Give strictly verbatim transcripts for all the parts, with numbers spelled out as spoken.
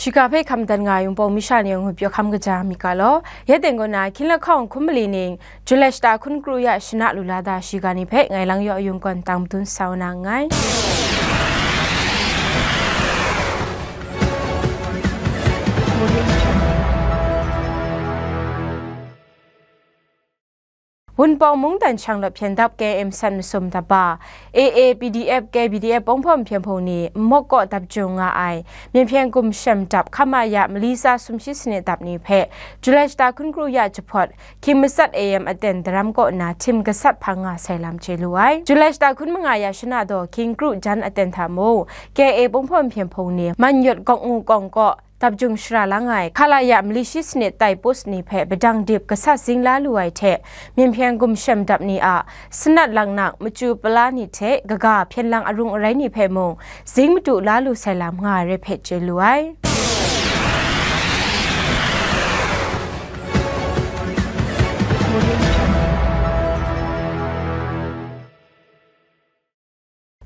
Shiga hpe hkam dan nga ai Wunpawng mi sha ni yawng ngut pyaw hkam kaja mi ga law, ya teng kaw na hkying lahkawng hkum mali ning, Julai shata hkun kru ya shana lu la da shiga ni hpe ngai lang yaw yung gawn tang madun sa wa na nngai. Wunpawng mungdan shanglawt hpyen dap K M san masum dap ba, A A P D F, K P D F Pawng Hpawn Hpyen Hpung ni nmawk kaw dap jung nga ai, Myen Hpyen Gumshem dap hkam a ya mali tsa sumshi sanit dap ni hpe, Julai shata hkun kru ya jahpawt, hkying matsat A M aten daram kaw nna htim gasat hpang nga sai lam chye lu ai. Julai shata hkun manga ya shana daw hkying kru jan aten hta mung, K A Pawng Hpawn Hpyen Hpung ni Manyawt Gawk Ngu Kawng kaw, dap jung shara lang ai, hkala ya mali shi sanit tai pus ni hpe padang dip gasat zing la lu ai hte, Myen Hpyen Gumshem dap ni a sanat laknak machyu pala ni hte kaga hpyen lang arung arai ni hpe mung, zing madu la lu sai lam nga ai rai hpe chye lu ai.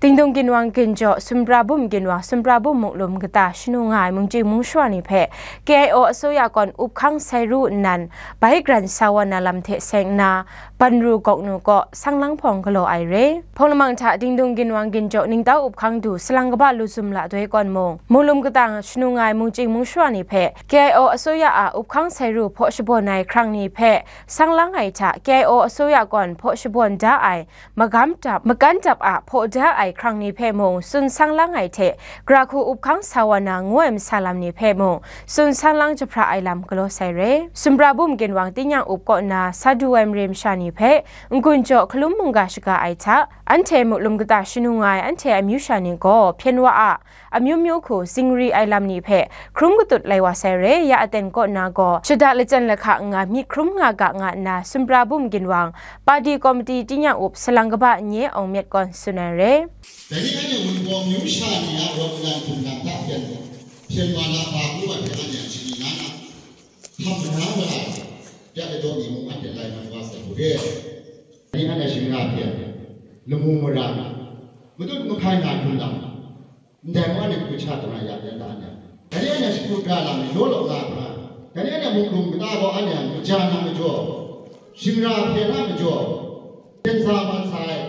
Dingdung ginwang ginjaw, Sumra Bum ginwang, Sumra Bum muklum kata shanu nga ai mungchying mungshawa ni hpe K I O asoya kawn up hkang sai ru nnan, bai gran sa wa na lam hte seng nna, Banru Gawk Nu kaw sang lang hpawng galaw ai re. Hpawng lamang hta Dingdung ginwang ginjaw ningtau up hkang du salang kaba lu zum la doi kawn mung, muklum kata shanu nga ai mungchying mungshawa ni hpe K I O asoya a up hkang sai ru hpaw shabawn ai hkrang ni hpe sang lang ai hta, K I O asoya kawn hpaw shabawn da ai, magam dap, makan dap a hpaw da ai hkrang ni hpe mung tsun sang lang ai hte, gara hku up hkang sa wa na ngu ai masa lam ni hpe mung tsun sang lang jahpra ai lam galaw sai re. Sumra Bum ginwang tingnyang up kaw nna sa du ai mare masha ni hpe n-gun jaw hkalum mungga shaga ai hta, anhte muklum kata shanu nga ai anhte a amyu sha ni gaw hpyen wa a, amyu myu hku zingri ai lam ni hpe hkrum katut lai wa sai re. Ya aten kaw nna gaw, shada lachyen lahka n nga myit hkrum nga ga nga nna, Sumra Bum ginwang, Padi Komiti tingnyang up salang kaba Nye Awng Myat kawn tsun ai re. Dai ni anhte Wunpawng myu sha ni a rawt nnan hkum nang hta hpyen, hpyen wa na ba ngu ai hpe anhte a shani na na, hkam mara mara, pya ladaw mi mung anhte lai mat wa sai hku re. Dai ni anhte shingra hpyen, lamu mara, matut mahkai nga hkum nang, ndai mung anhte hku sha dum ai ya pyen da anhte. Dai ni anhte shakut ra lam ni law law nga hkra, dai ni anhte mungkum kata gaw anhte maja na majaw, shingra hpyen na majaw, hpyen sa man sa ai,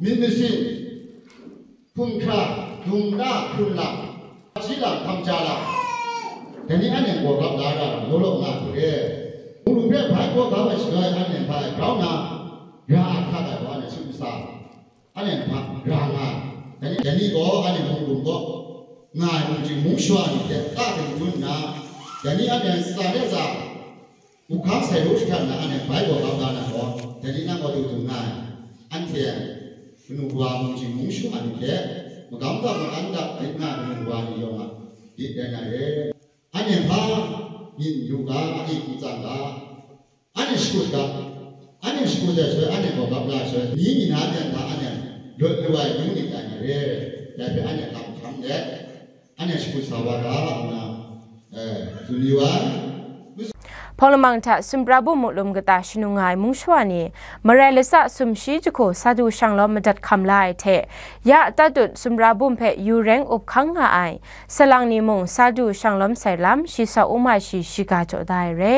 myit masin, hkum hkra, dung da, hkrun lam, hpaji lam, hkam ja lam, dai ni anhte gaw gap la ra lam law law nga hku re. Mungkum hpe bai gaw gap ai shaloi anhte hpa e grau nna, ra ai hkrat ai gaw anhte sut masa, anhte hpa ra nga ai. Dai ni, dai ni gaw anhte mungkum kaw nga ai mungchying mungshawa ni hte ta dingdun nna, dai ni anhte ntsa de tsa, up hkang sai ru jahkrat nna anhte bai gaw gap la na gaw, dai ni nang gaw du dung nga ai. Anhte kanu kawa mungchying mungshawa ni hte magam dap, makan dap rit nga ai kanu kawa ni yawng a lit rai na re. Anhte hpa myit n lu ga, aik n tsang ga, anhte shakut ga, anhte shakut ai shaloi, anhte gaw gap la ai shaloi, ni mi na myen hta anhte lawt lu ai amyu ni tai na re, dai hpe anhte hkam hkam let, anhte shakut sa wa ga, nna, eh, tsun yu ai. Hpawng lamang hta Sumra Bum muklum kata shanu nga ai mungshawa ni, marai latsa sumshi jahku sa du shanglawm madat hkam la ai hte, ya tatut Sumra Bum hpe yu reng up hkang nga ai salang ni mung sa du shanglawm sai lam, shi saw uma shi shiga jaw da ai re.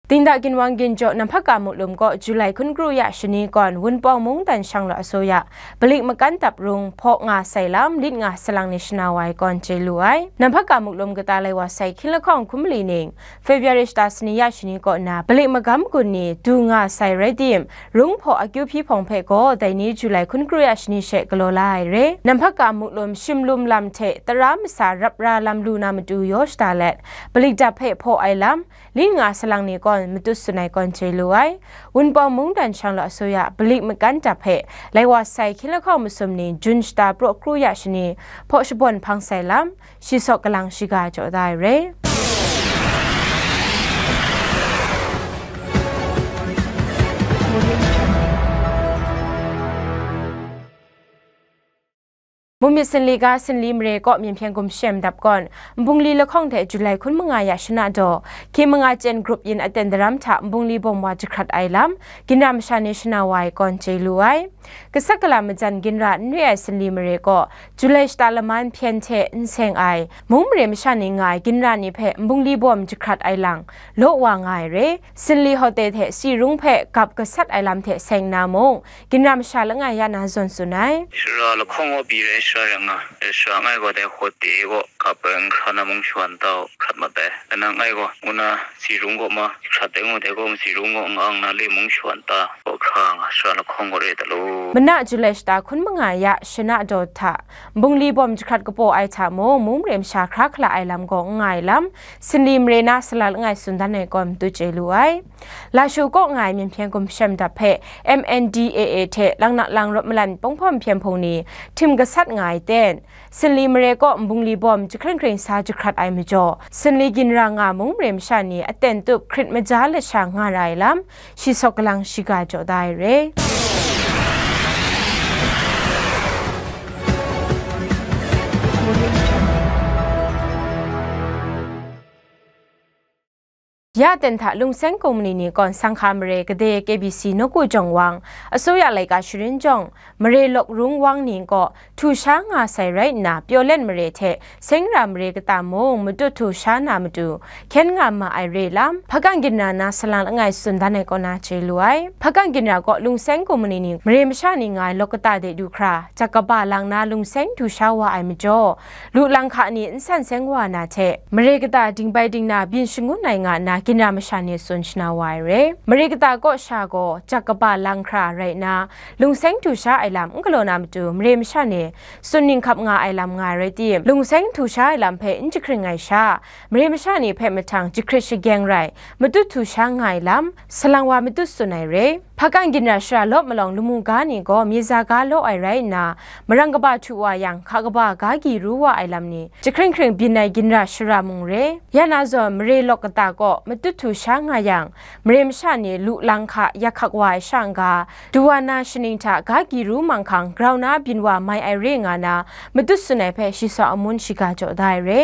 Dingda ginwang ginjaw Namhpaka muklum kaw Julai hkun kru ya shani kawn Wunpawng mungdan shanglawt asoya, Palik makan dap rung hpaw nga sai lam, lit nga salang ni shana wa ai kawn chye lu ai. Namhpaka muklum kata lai wa sai hkying lahkawng hkum mali ning, February shata sani ya shani kaw na, Palik magam gun ni du nga sai rai tim, rung hpaw akyu hpyi hpawng hpe gaw, dai ni Julai hkun kru ya shani she galaw la ai re. Namhpaka muklum shimlum lam hte tara masa rap ra lam lu na matu yaw shada let, Palik dap hpe hpaw ai lam, lit nga salang ni kawn matut tsun ai kawn chye lu ai. Wunpawng mungdan shanglawt asoya Palik makan dap hpe lai wa sai hkying lahkawng masum ni Jun shata praw kru ya shani hpaw shabawn hpang sai lam, shi saw kalang shiga jaw da ai re. Mumyit Sinli ga Sinli mare kaw myen hpyen gumshem dap gawn, nbungli lahkawng hte July hkun manga ya shana daw, K manga chyen grup yin aten daram hta nbungli bawm wa jahkrat ai lam, ginra masha ni shana wa ai kawn chye lu ai. Gasat gala majan ginra n re ai Sinli mare kaw, July shata laman hpyen hte n seng ai, mung mare masha ni nga ai ginra ni hpe nbungli bawm jahkrat ai lang, law wa nga ai re, Sinli Hotel hte Sirung hpe gap gasat ai lam hte seng na mung, ginra masha langai ya na zawn tsun ai. Shara lahkawng wa pyi rai, shara rai nga, shara ngai gaw dai Hotel gaw gap ai n hkra na mung shawan ta u, hkrat mat ai, nang ngai gaw, ngu na Sirung gaw ma, hkrat dai ngu dai gaw, Sirung gaw n ang na le mung shawan ta, gaw hkra nga, shara lahkawng gaw re ta lu. Mana July shata hkun manga ya shana daw hta, nbungli bawm jahkrat kapaw ai hta mung, mung mare masha hkra hkala ai lam gaw n nga ai lam, Sinli mare na salang langai tsun dan ai kawn matu chye lu ai. Lashu kaw nga ai myen hpyen gumshem dap hpe M N D A A hte Langnak lang rawt malan pawng hpawm hpyen hpung ni htim gasat nga ai ten, Sinli mare kaw nbungli bawm jahkring hkring sa jahkrat ai majaw, Sinli ginra nga mung mare masha ni aten tup hkrit maja lasha nga ra ai lam, shi sawk galang shiga jaw da ai re. Ya ten hta Lungseng Kumni ni kawn Sanghka mare kade K B C nawku jawng wang, asuya laika sharin jawng, mare lawk rung wang ni kaw htu sha nga sai rai nna, Pyaw Let mare hte Seng Ra mare kata mung matut htu sha na matu, hkyen nga ma ai re lam, Hpagang ginra na salang langai tsun dan ai kaw na chye lu ai. Hpagang ginra kaw Lungseng Kumni ni mare masha ni nga ai lawk kata de du hkra, jak kaba lang na Lungseng htu sha wa ai majaw, lu lang hka ni n san seng wa na hte, mare kata dingbai dingna byin shangun ai nga nna ginra masha ni tsun shana wa ai re. Mare kata kaw sha gaw jak kaba lang hkra rai nna, Lungseng htu sha ai lam n galaw na matu, mare masha ni tsun ninghkap nga ai lam nga ai rai tim, Lungseng htu sha ai lam hpe n jahkring ai sha, mare masha ni hpe mahtang jahkrit shagyeng rai, matut htu sha nga ai lam, salang wa matut tsun ai re. Hpagang ginra shara law malawng lamu ga ni gaw myiza ga law ai rai nna, marang kaba htu wa yang, hka kaba ga gi ru wa ai lam ni, jahkring hkring byin ai ginra shara mung re. Ya na zawn, mare lawk kata kaw matut htu sha nga yang, mare masha ni lu lang hka yak hkak wa ai sha n-ga, du wa na shaning hta ga gi ru manghkang grau na byin wa mai ai re nga na, matut tsun ai hpe shi sawk amun shiga jaw da ai re.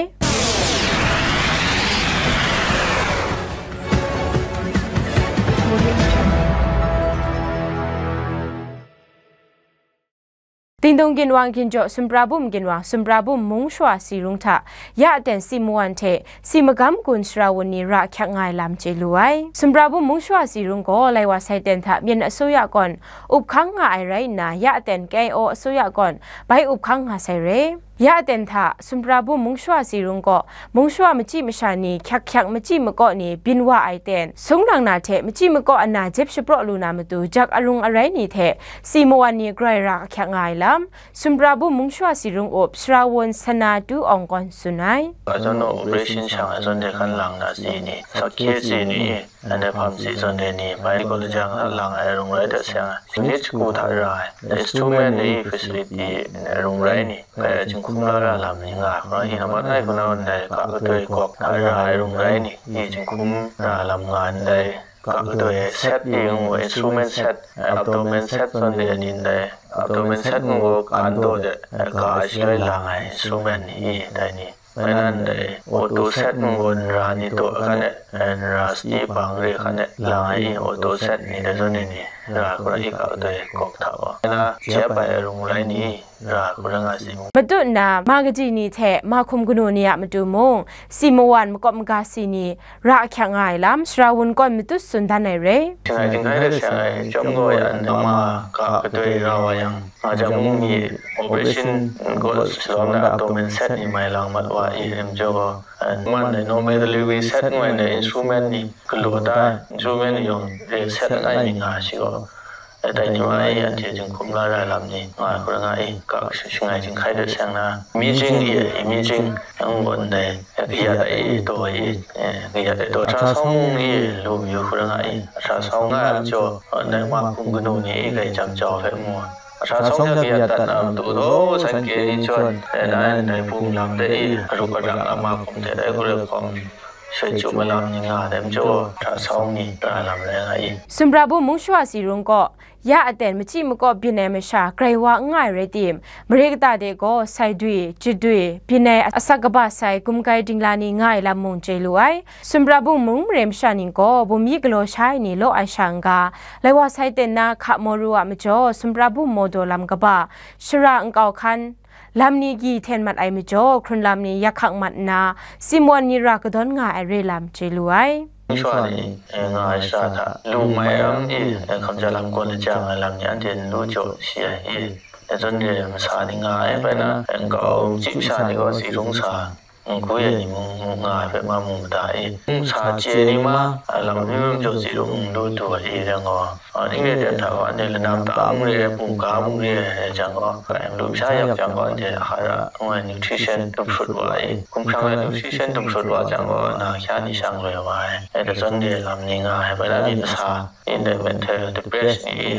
Dingdung ginwang ginjaw, Sumprabum ginwang, Sumprabum mung shawa si rung hta, ya aten si mawan hte si magam gun sara wun ni ra ahkyak nga ai lam chye lu ai. Sumprabum mung shawa si rung gaw, lai wa sai ten hta myen asuya kawn up hkang nga ai rai nna, ya aten K I O asuya kawn bai up hkang nga sai re. Ya aten hta, Sumprabum mung shawa si rung gaw, mung shawa machyi masha ni hkyak hkyak machyi makaw ni byin wa ai ten, sung lang na hte machyi makaw ana jep shapraw lu na matu jak arung arai ni hte si mawan ni grai ra ahkyak nga ai lam, Sumprabum mung shawa si rung up sara wun Sana Tu Awng kawn tsun ai. Azan operation shang ai zawn de hkan lang na si ni, sakye si ni, Anhte hpam si zawn de ni, bai kawt lajang a lang ai rung rai dat seng ai, unit shagu hta ra ai, instrument ni facility rung rai ni, kai a jinghkum la ra lam ni nga ai hkra, i amat ai hku na ndai ka katoi kawk hta ra ai rung rai ni, i jinghkum ra lam nga ndai ka katoi set i ngu instrument set, abdomen set zawn de ni ndai, abdomen set ngu kan daw de, ka a shaloi lang ai instrument ni i dai ni. Bai nan dai auto set ngu nra ni taw hkan e, nra sti pang re hkan e, lang ai auto set ni dai zawn ni ni, ra hkra i ka dai kawk hta wa. Na jep ai rung rai ni, ra hkra nga si mu. Matut nna, ma kaji ni hte ma hkum kanu ni a matu mung, si mawan makawp maga si ni, ra ahkyak nga ai lam, sara wun kawn matut tsun dan ai re. Shangai jinghkai de seng ai, chyawm gaw ya, ma ka kadoi ra wa yang, Nga jang mung ni operation gaw salawm na abdomen set ni mai lang mat wa i rim jaw gaw, man dai normal delivery set ngu ai dai instrument ni galaw da ai, instrument ni yawng re set langai mi nga shi gaw, dai ni ma e anhte jinghkum la ra lam ni nga ai hkra nga i, ka shangai jinghkai dat seng na, imaging i, imaging yang gaw ndai, kayat ai i taw i, kayat ai taw, ultrasound mung i lu mayu hkra nga i, ultrasound nga ai majaw, ndai ma hkum kanu ni i grai jam jau hpe mu. Ultrasound hte kayat dat na matu daw san kye ni jawn, e na ndai hpung lam de i, arup arak a ma hkum hte dai hkra hkawm, soi chyu malam ni nga ai majaw, hta sawng ni ra lam rai nga i. Sumbrabu mung shawa si rung gaw, ya aten machyi makaw byin ai masha grai wa n nga ai rai tim, mare kata de gaw sai dwi, jadwi, byin ai asak kaba sai gumgai dingla ni nga ai lam mung chye lu ai. Sumbrabu mung mare masha ning gaw bumyi galaw sha ai ni law ai sha n-ga, lai wa sai ten na hka maw ru a majaw, Sumbrabu maw daw lam kaba, shara nkau hkan, lam ni gyi hten mat ai majaw, hkrun lam ni yak hkak mat nna, simwan ni ra kadawn nga ai re lam chye lu ai. Shawa ni, eh, nga ai shara hta, lu mai ram i, eh, hkamja lam kaw lajang ai lam ni anhte n lu jaw shi ai i, eh, zawn re ai masa ni nga ai, bai na, eh, nkau chyi masha ni gaw si rung sa, n gwi ai ni mung, mung nga ai hpe ma mu mada i, mung sa chye ni ma, a lam hpyi hpyi majaw si rung n lu du ai i rai nga, a, ning re ten hta gaw, anhte lanam ta mung re ai, mungga mung re ai rai jang gaw, kai mung lu masha yak jang gaw, anhte hkara ngu ai nutrition dumsut wa i, hkumhkrang ai nutrition dumsut wa jang gaw, na hkya ni shang loi wa ai, e, dazan de lam ni nga ai, bai na myit masa, i ndai mat hte depress ni i,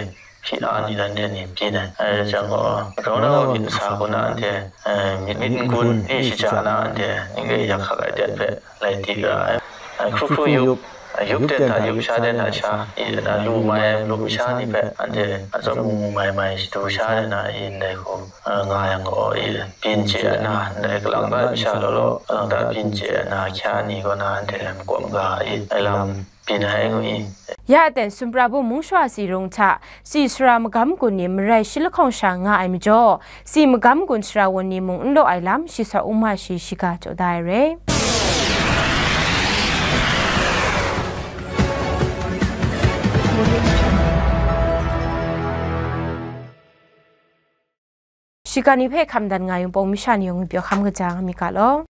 hpyi a ni dan de ni byin ai, ai rai jang gaw, rau na wa myit masa kaw na anhte, e, myit myit n-gun i shaja na anhte, ning re yak hkak ai ten hpe, lai di ra ai. Ai, hkru hkru yup, ai, yup ten hta yup, sha ten hta sha, i, na lu mai ai, lu masha ni hpe, anhte, a tsawm mu mu mai mai, shadu sha ai na, i, ndai hku, a, nga yang gaw, i, byin chye ai na, ndai kalang ta masha law law, kalang ta byin chye ai na, hkya ni kaw na, anhte lam kawm ga, i, ai lam byin ai ngu i. Ya ten Sumprabu mung shawa si rung hta, si sara magam gun ni marai shi lahkawng sha nga ai majaw, si magam gun sara wun ni mung n law ai lam, shi sa u ma shi shiga jaw da ai re. Shiga ni hpe hkam dan nga yung pawng, masha ni yawng ngwi pyaw hkam kaja nga mi ga law.